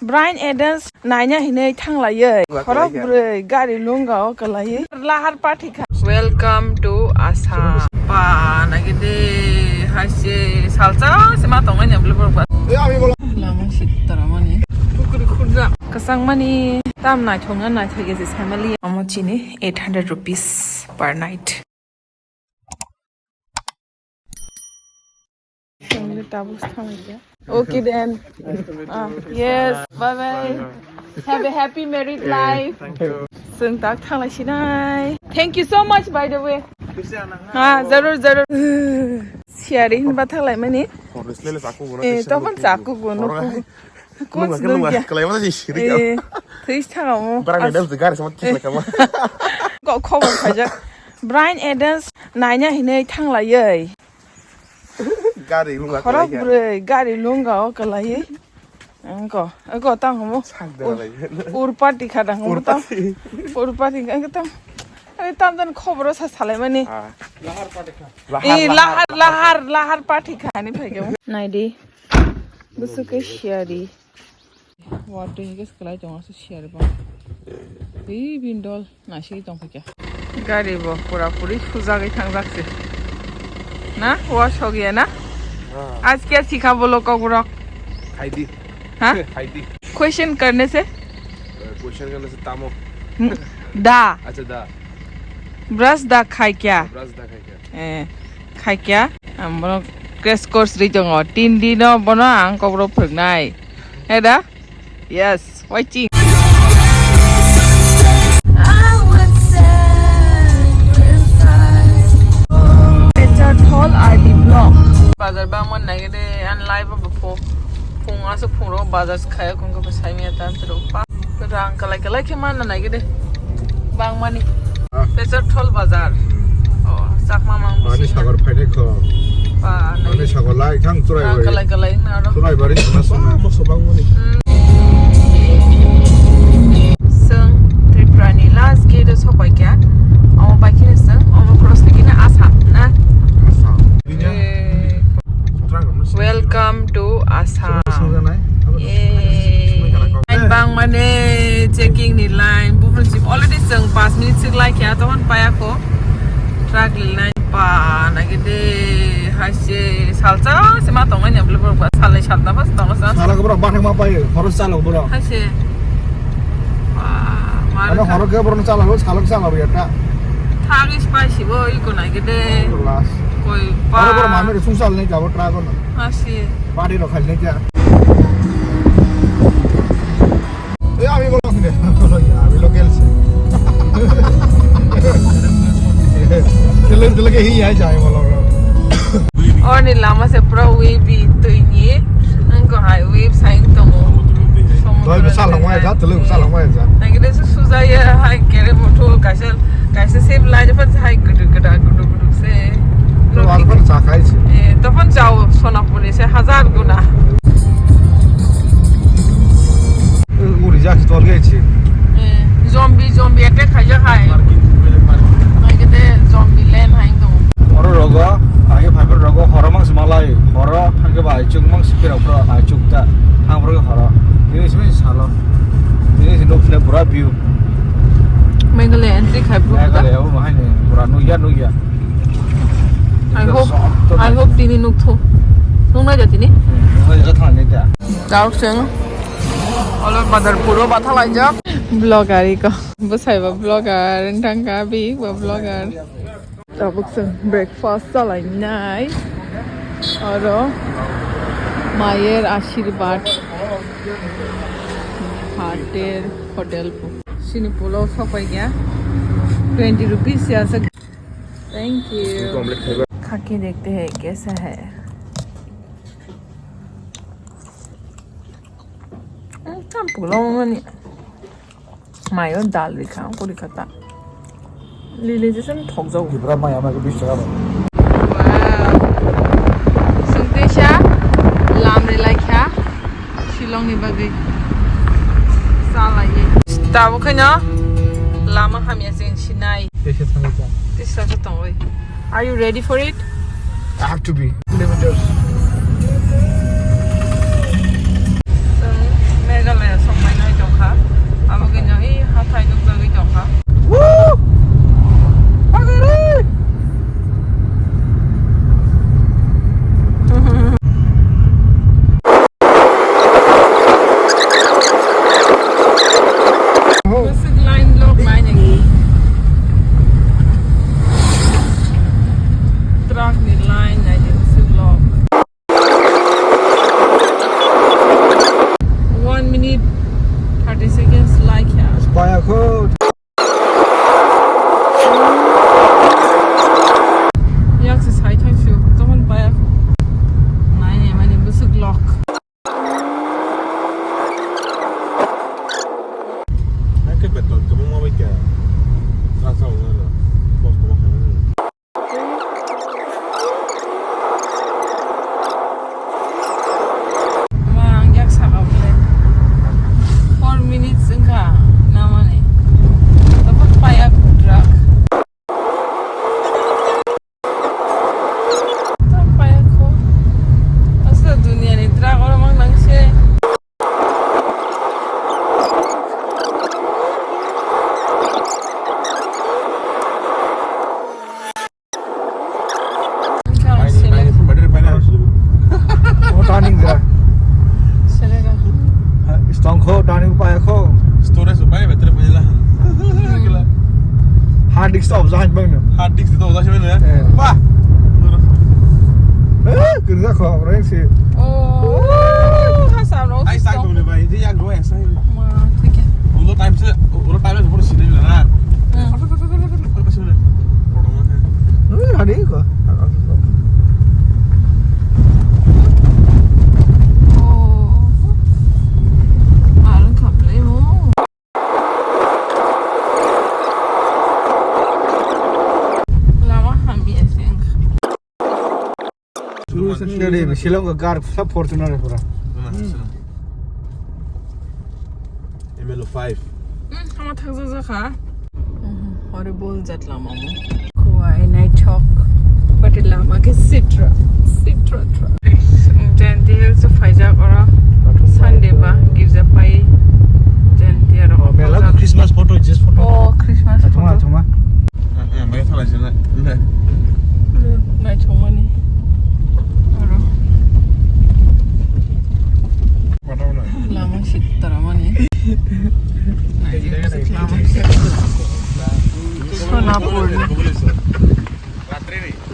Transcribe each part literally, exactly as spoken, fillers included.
Bryan Adams naina hinwi thanglaiwi khorok bwrwi gari lungao kwlaiwi lahar pathikha. Welcome to Assam. Pa nagide haise salsa se ma tongnai ne bwlai borok ba. Lama sitara mani. Pukuri khurja. Kwchangmani tam naithokna naithok ese family. Omo chini eight hundred rupees per night. Family tabuk thanglaiya. Okay then. Ah, yes, bye bye. Have a happy married life. Thank you. Chwng tak thanglai sinai. Thank you so much, by the way. Ha, zarur, zarur. Siyari hinba thanglai mani. Eh, topon chaku gono. Kuch nungya. Kalai mana sih siri. Eh, tris thangamo. Bryan Adams gari sama thik kama. Kok khobor khaijak. Bryan Adams naina hinwi thanglaiwi. Gari lunga khorok bwrwi gari lungao kwlaiwi. Angko, angko tang homo. Ur party kha dang homo tang. Ur party angko tang. Ani tam dan khoboro sa salai mani. Lahar party kha. Eh, lahar, lahar, lahar party kha ani phai khe. Naidi. Busu ke siyari. Watwi hwnkhe swkhlai tongo se siyar bo. Tei bini dol naisingwi tongkha khe. Gari bo pura puri sujagwi thangjak se. Na? Wash ho gaya na? Ah. Aaj kya sikha bolo kokrok? Khaidi. Ha? Khaidi. Question karne se? Eh, question karne se tamo. Hmm. Da. Acha da. Brush da khai kya? Brush da khai kya? Eh, khai kya? Ang bono crash course ri tongo. Tin dino bono ang kokro phwrwngnai. He da? Yes, watching. Pecharthol R D block. Bazar bangma nai de an live bo pho. Phung aswk phung ro bazar khaya kung ko sai miya tan tro pa. Rang kalai kalai khe man nai de. Bangmani. Ah. Pecharthol bazar. Oh, chakma mang. Ani sagar phainai kho. Pa, ani sagar lai thang churai bari. Kalai kalai na ro. Churai bari na suma mo sobang mani. Hmm. Chwng Tripura ni last gate o sopai kha. Omo bai khe chwng omo cross ni khe Assam na. Assam. Eh. Welcome to Assam. Yay. Line bang mane checking ni line. Buphuru si already chwng panch minute sik lai kha, tohon paya kho. Truck ni line pa nagede haise salsa se ma tongnai ni bwlai borok ba salnai salna bas tongna sa. Sala ko borok bathang ma pai, horo sala ko borok. Haise. Ba, mar ano ka- horo ke borok sala ko, sala ko sala ko ya ta. Thagis pai si bo iko nagede. Last. Koi pa. Horo borok mami sung sal nai jabo truck ko na. Haise. Bari rok khai nai ja. Eh, ami bolong de. Ami local se. Tele tele ke hi ai jai bolong. Oni lama se pura wave twi ni. Angko hai wave sign tongo. Doi bisa lang wai ja, tele bisa lang wai ja. Nang kide su suja ya hai kere moto kaisa kaisa same line pa hai gudu gudu gudu gudu se. To alpan sa kai se. Eh, topon jao Sonapur ni se hazar guna. Uri jak tol ge chi. Eh, zombie, zombie attack khaijak hai. Hai kete zombie land hai to. Oro rogo, age fiber rogo horo mang sima lai, horo hangke ba chuk mang sikira pro ai chuk ta, hang pro horo. Ini simi salo. Ini sini pura view. Meghalaya entry khai bro. Meghalaya o bahai ni pura nugya nugya. I hope, I hope tini nukthok. Nuknai da tini? Hmm, nuknai da thang ni da. Tauk seng. Olo badar puro batha laijak. Vlogger iko. Bwsai ba vlogger, wngthang ka bi ba vlogger. Tabuk seng breakfast salai nai. Oro Mayer Ashirwad Hotel, hotel po. Sini pulo sopai gya. Twenty rupees ya sa. Thank you. Kha ke dekhte hai kaisa hai. Tam pulo mani. Mayo dal rikha, kuri khata. Lili jesen thok jau. Tipra maya ma ke bis taka. Wow. Sungtisa lam rilai kha. Shillong ni bagwi. Salai. Tabuk khaino lama hamya chwng sinai. Tesa thangwi ta. Tesa khe tongwi. Are you ready for it? I have to be. Kilometers. Chwng Meghalaya Tongkho, tani upaya kho. Storage upaya better pajila. Hard disk to obja hajbang no. Hard disk to obja hajbang no. Eh. Wah. Eh, kerja kho, orang sih. Oh, hasa no. Ai sai to ne bai, dia yang dua yang sai. Ma, thik hai. Ulo time se, ulo time se pura sini na. Hmm. Eh, hari ko. Oh. Arang khaplai mo. Lama hamya seng. Shilong ka gar sa Fortuner pura. M L O five. Hmm, hama thakjak jakha. Horrible jat lama mo. Kuwai naithok. But lama ke sitra. Sitra tra. Jaintia Hills o phaijak oro. Sunday ba girja pai. Jaintia rok. Mela ko Christmas photo, just photo. Oh, Christmas photo. Thoma, thoma. Eh, eh, mai thala jena. Naithokmani. Oro. Lama sitra mani. Lama sitra. Sonapur ni.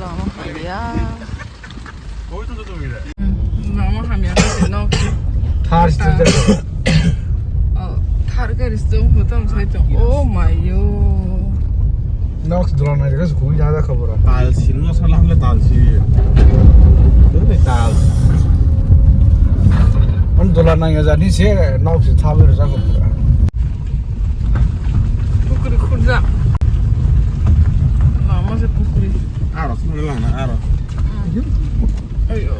Lama hamya. Lama hamya. No. Thar sita. Oh, thar gari song hotam sai to. Oh my yo. Nox dula na jaga sukui jada khabura. Talsi, no sala hamle talsi. Dole talsi. An dula na ya jani se nox thabe jaga khabura. Pukuri khurja. Lama se pukuri. Aro, sumule lang na, aro. Ayo.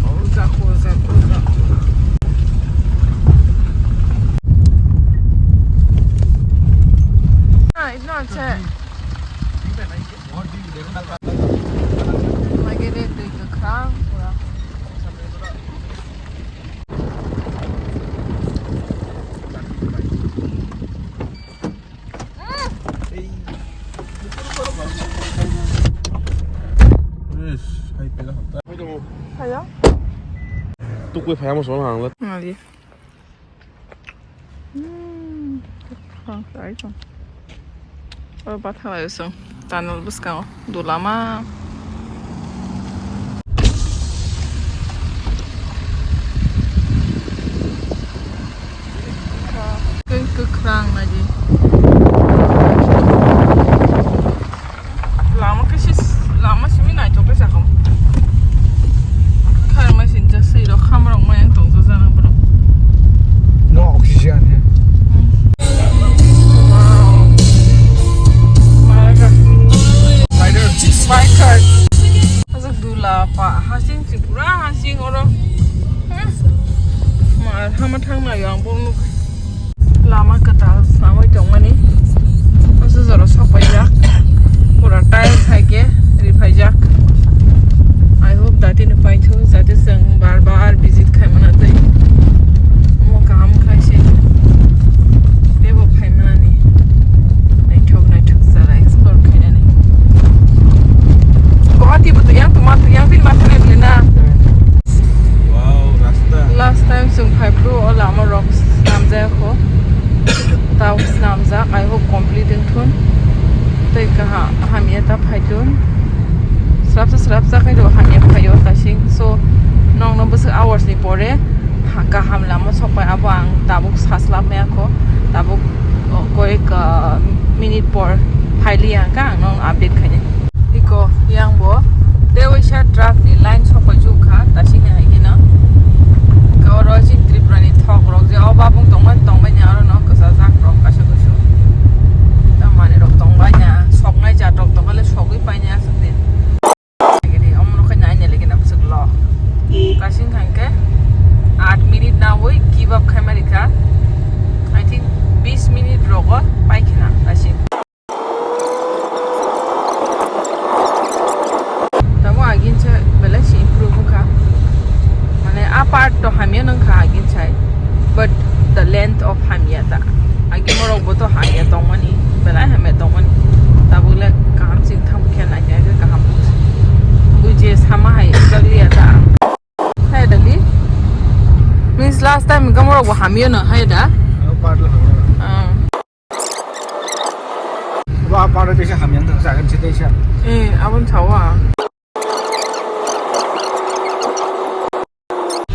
Ojak, ojak, ojak. Ah, it's not check. Lagi dia tu je kerang, kurang. Yes, hai pela hota. Ayo. Tukui phai amo solo hangla. Ngali. Hmm. Hang sai to. Oro bathang lai song. Tunnel bwskango dulama. Khe kwkhwrang naidi. Lama khe se, lama simi naithok khe sakha. Kharma sinjak swi rok, khamrok maya tongjago jana borok. No oxygen he. Wow. Maraga. Bikers. Bikers. Ajak dula pa hasing si pura hasing oro. Hmm. Ma hama thang na yang bong nuk. Lama kwtal swnamwi tongmani. Aswk jora sokpaijak. Pura tiles hai khe riphaijak. I hope datino paithu, jate chwng bar bar visit khaimana tei omo kaham khai se teibo phaimanani. Naithok naithok jora explore khainani. Guwahati bo to yang tongma, yang bini matha nai bwlwi na. Wow, rasta. Last time chwng phai phuru o lama rok swnamjak kho. Tao swnamjak, I hope complete wngthun. Tei kaha hamya ta phaithun. Srapsa srapsa khai rw hamya phaio tasing. So, nokno bwswk hours ni pore ha-, kaham lama sokpai abo ang tabuk saslap maya kho. Tabuk, o, koyek, ah, minute por phailiya hwnkha ang nokno update khainai. Iko yang bo tei waisa truck ni line sokpai chuk kha, tasini hai kheno. Ka oro chini Tripura ni thok rok je o babung tongmani, tongmani aro no kwchajak rok kaisa kusu. Tamani rok tongbai na, soknai jat rok tongkha le sogwi paini aswk din. Omo no khe nai nai lagi na bwswk lo. Kasing thang khe aat minute nawi give up khai mari kha. I think bis minute rogo pai khna kasing. Tamo agin se belai se improve wngkha. Mane a part to hamya nang kha agin sai. But the length of hamya ta. Agi morok bo to hamya tongmani. Belai hamya tongmani. Tabuk le kaham sing tham khe nai khe kaham. Bui je sama hai ugak liya ta. Finally, This last time gamrok bo hamyo no hai da. Yo part lo hamyo. Ah. Wa part lo tesa hamyo no sa kan sita isa. Eh, abon sawa.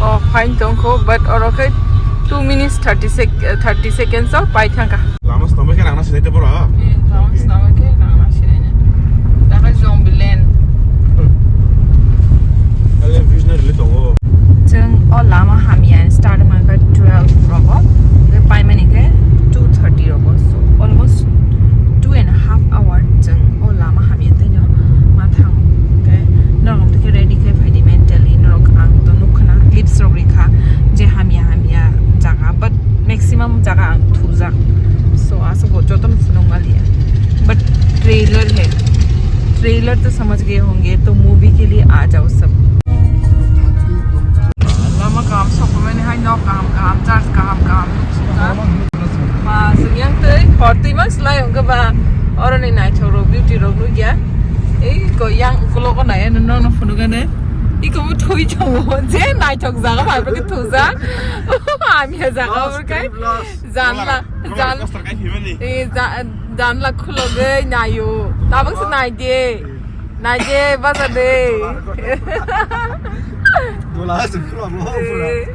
Oh, fine tongkho, but oro khe two minutes thirty sec-, thirty seconds o pai thangkha. Lama swnamwi khe nangna sinai tei boro? Eh, lama swnamwi khe nangna sinai. Dakha Zombieland. Ale visionary le tongo. Chwng o lama hamya start mankha twelve rogo, hwnkhe paimani khe two thirty rogo. So almost two and a half hour chwng o lama hamya tei no ma thang. Hwnkhe norok tei khe ready khe phaidi mentally, norok ang to nukha na clips rok rikha je hamya hamya jaga, but maximum jaga ang thujak. So aswk bo jotono phunuk maliya, but trailer hai, trailer to samajh gaye honge, to movie ke liye aa jao sab. Lama kaham sokmani hai nok kaham kaham, church kaham kaham nuksuka. Ma swngyang tei hor twi ma slai hwnkhe ba oroni naithok rok beauty rok nukya. Ei ko yang ukulok o nai ano nokno phunukgani. Iko bo thwi tongo je naithok jaga bai bo khe thujak. Hamya jaga obo khe janla, janla. Eh, ja-, janla khulogwi naio. Tabuk se nai de. Nai de, baja de. Dola se khulamo pura. Eh.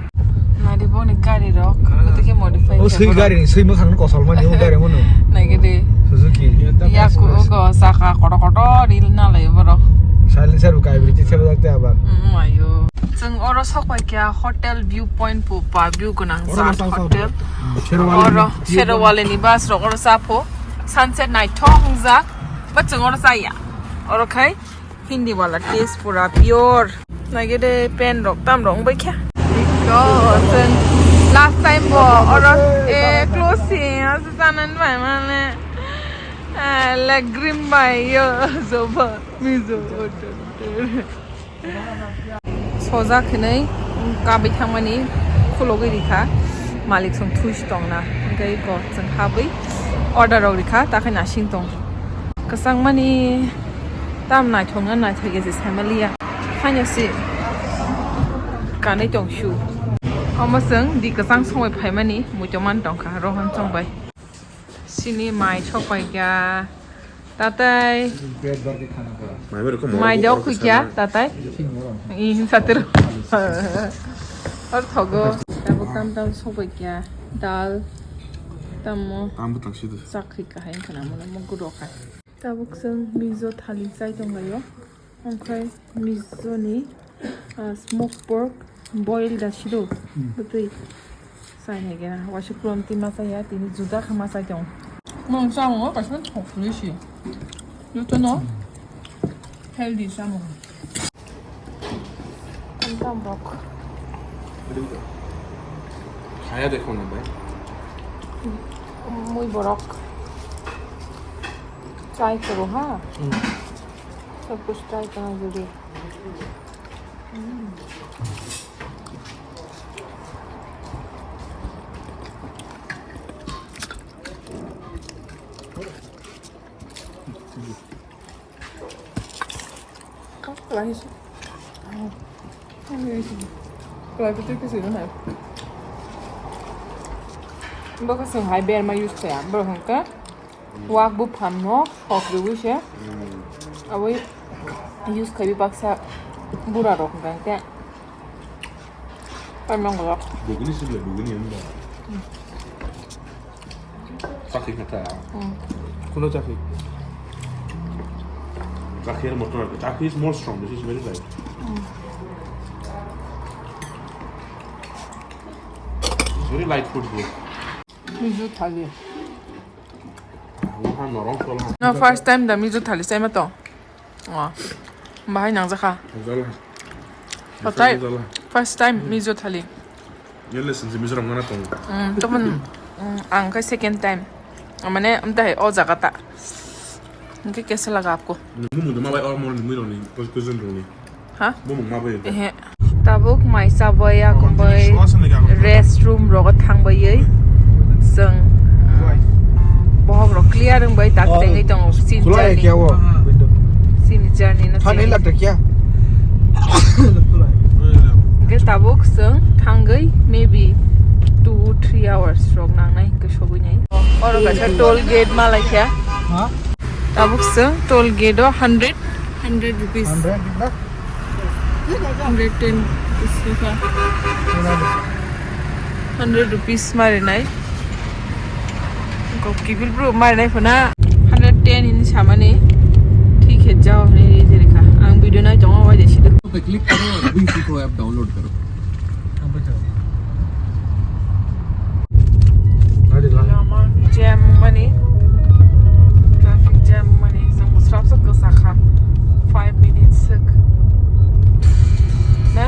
Nai de boni gari rok. Koto khe modify. O sui gari ni sui mwkhang kosol mani o gari mono. Nai ge de. Suzuki. Ya ko, ko saka kotor kotor ril na lai borok. Silencer bo kai bri ti sebe dakte abar. Mm, ayo. Chwng oro sok pai kha hotel view point pu pa view gwnang jat hotel. Oro Sherwali ni bus rok oro cha pho. Sunset naithok wngjak. But chwng oro chaya. Oro khai Hindi wala taste pura pure. Nai ge de pen rok tam rok wngbai kha. Go, chwng last time bo oro, eh, closing. Asa sanan bai mane. Eh, le green bai yo, joba, mijo. Soja khinwi kabwi thangmani khulogwi rikha, malik song thui si tongna, hwnkhe bo chwng habwi order rok rikha, takhe nasing tong. Kwchangmani tam naithokna naithok ya se saimaliya, haino se kanwi tong su. Omo chwng di kwchang songwi phaimani muitu man tongkha, rohon chongbai. Sini mai sokpaikha. Tatai. Mai bai rokho mai dok khuikya, tatai. Ih, satero. Or thogo. Tabuk tam tam sokpaikya. Dal. Tammo. Tam bwtang sido. Chakri kahai khana mono muguro khai. Tabuk chwng mijo thali chai tonglaio. Onkhe mijo ni, ah, smoke pork boil da sido. Hmm. Bwtwi sai hai gena. Waisa puron twi ma chaya, tini juda khe ma chai tongo. Mung samung o kaisa thok twi si. Jotono healthy samung. Tam bok. Khaya dekho na bhai. Mui borok. Chai koro ha. Hmm. Sab kuch try karna zaruri. Kalai se. Kalai se tu kisi na. Baka sing hai berma use kaya. Baka sing ka. Wak buphang no sok riwi se. Hmm. Aboi use khaiwi baksa bura rok hwnkha khe. Paimang rok. Buguni sibla buguni yanda. Hmm. Chakhi kata. Hmm. Kuno chakhi. Chakhi motor, chakhi is more strong. This is very light. Hmm. It's very light food, bro. Mijo thali. No, first time da mijo thali chaima to. Oh. Bahai nangjakha. Jala. Patai. Jala. First time mijo thali. Yele sinji mijo rang mana tong. Mm, tokon, mm, ang kai second time. Mane amta hai o jaga ta. Hwnkhe kesa laga apko. Mumung de mabai or mor ni mui roni, pos kuzun roni. Ha? Mumung mabai de. Ehe. Tabuk mai chabai ya kumbai restroom rogo thangbai ei. Chwng bohok rok clear wngbai tak tengwi tongo. Sini journey. Sini journey no. Hwnkhe tabuk chwng thangwi maybe Nangnai, hwnkhe sogwi nai. Oro kaisa toll gate ma laikha. Ha? Tabuk chwng toll gate o hundred, hundred rupees. Hundred na? Hundred ten rupees ka. Hundred. Hundred rupees marinai. Kok kibil bro marinai phana. Hundred ten hini samani. Thik he jao hini ri jerikha. Ang video nai tongo wai de sido. पे क्लिक करो और अभी इसी को app download करो। Lama jam mani, traffic jam mani, jang busrap sa kasa kha, five minutes sek. Na?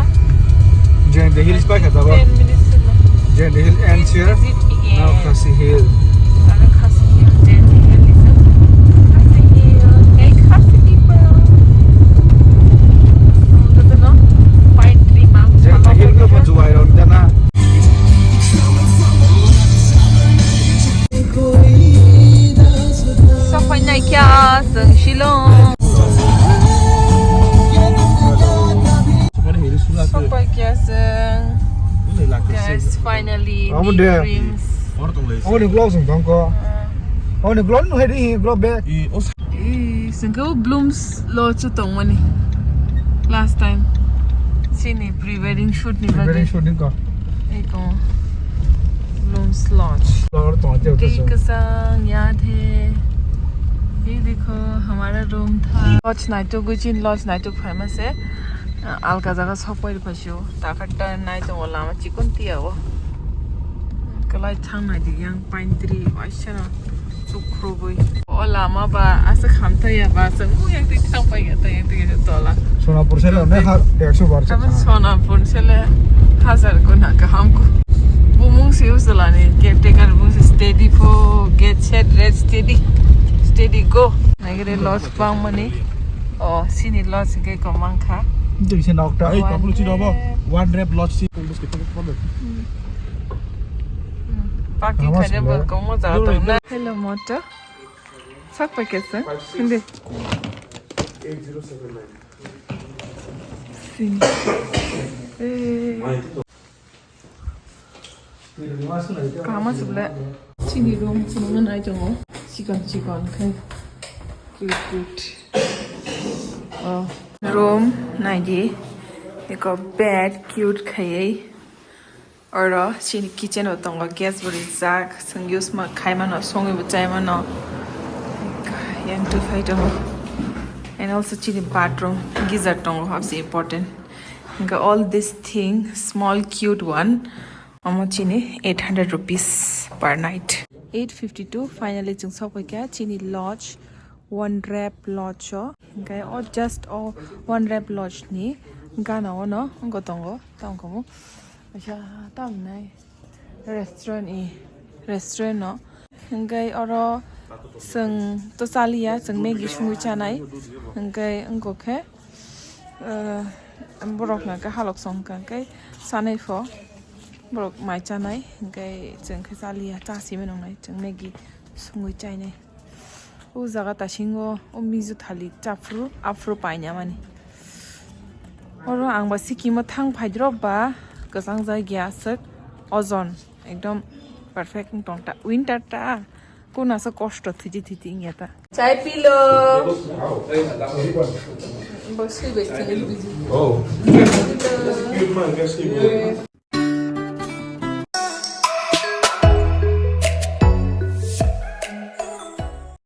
Jayanta Hills pa kata ba? Ten minutes sek na. Jayanta Hill ends here. Visit again. Now Khasi Hill. Ano Khasi Hill, Jayanta Hill is a Khasi Hill. Hey, Khasi people. Oh, that's a no. Pine tree, ma'am. Jayanta Hill ko pa juwai ron jana. Sok painai kya chwng Shillong. Sok pai kya chwng. Guys, finally, Amo big de. Dreams. Amo ni vlog song tong ko. Amo ni vlog no hedi vlog be. Ee, sengke o Blooms lo chu tongmani last time. Chini pre-wedding shoot ni bagwi. Pre-wedding shoot ni ko. Eko Blooms Lodge. Lodge tong te. Tei kwchang ya the. Ye dekho, hamara room tha. Lodge naituk gwi chin lodge naituk phaima se. Alka jaga sok pai phasio. Takhatta nai tongo lama chikon tiya o. Kwlai thang nai di yang pine tree waisa no. Chukrubui. O lama ba asa khamtaya ba sa mu yang tik thang pai ya ta yang tik tola. Sonapur sele ne ha ekso bar. Kaban Sonapur sele hazar ko na kaham ko. Bumung si usalani caretaker bumung si steady fo get set red steady steady go. Nagre loss pang mani. O sini loss ke ko mangkha. Itu bisa nok ta. Ai kapul sih apa? One rep loss sih. Parking khare bal ko mo ja tong na. Hello motor. Sak pakai sih. Hindi. Sini. Eh. Kaham aswk le. Chini room chini nai tongo. Chikon chikon khai. Cute cute. Oh. Room nai di. Eko bed cute khai. Oro chini kitchen o tongo, gas bo rijak, chwng use ma khaimano, songwi bo chaimano. Yang tufai tongo. And also chini bathroom, geyser tongo, habsi important. Hingke all this thing, small cute one, omo chini eight hundred rupees per night. Eight fifty two, finally chwng sokphaikha chini lodge, One Rep Lodge o. Hingke o just o One Rep Lodge ni gana ono wngkha tongo, tamo kamo. Acha, tamo nai restaurant i, restaurant no. Hingke oro chwng to chaliya, chwng Maggie sungwi chanai. Hingke wngkha khe, eh, borok no khe halok song kha khe sanai pho. Borok mai chanai, hingke chwng khe chaliya, cha simi nongnai, chwng Maggie sungwi chainai. O jaga tasingo o mizu thali chaphuru aphuru painamani. Oro ang ba sikimo thang phaidrop ba kwchang jagya aswk ojon ekdom perfect wng tong ta winter ta kunu aswk kosto thwiji thwiji wngya ta. Chai pilo. Bo swi bai sini biji. Oh.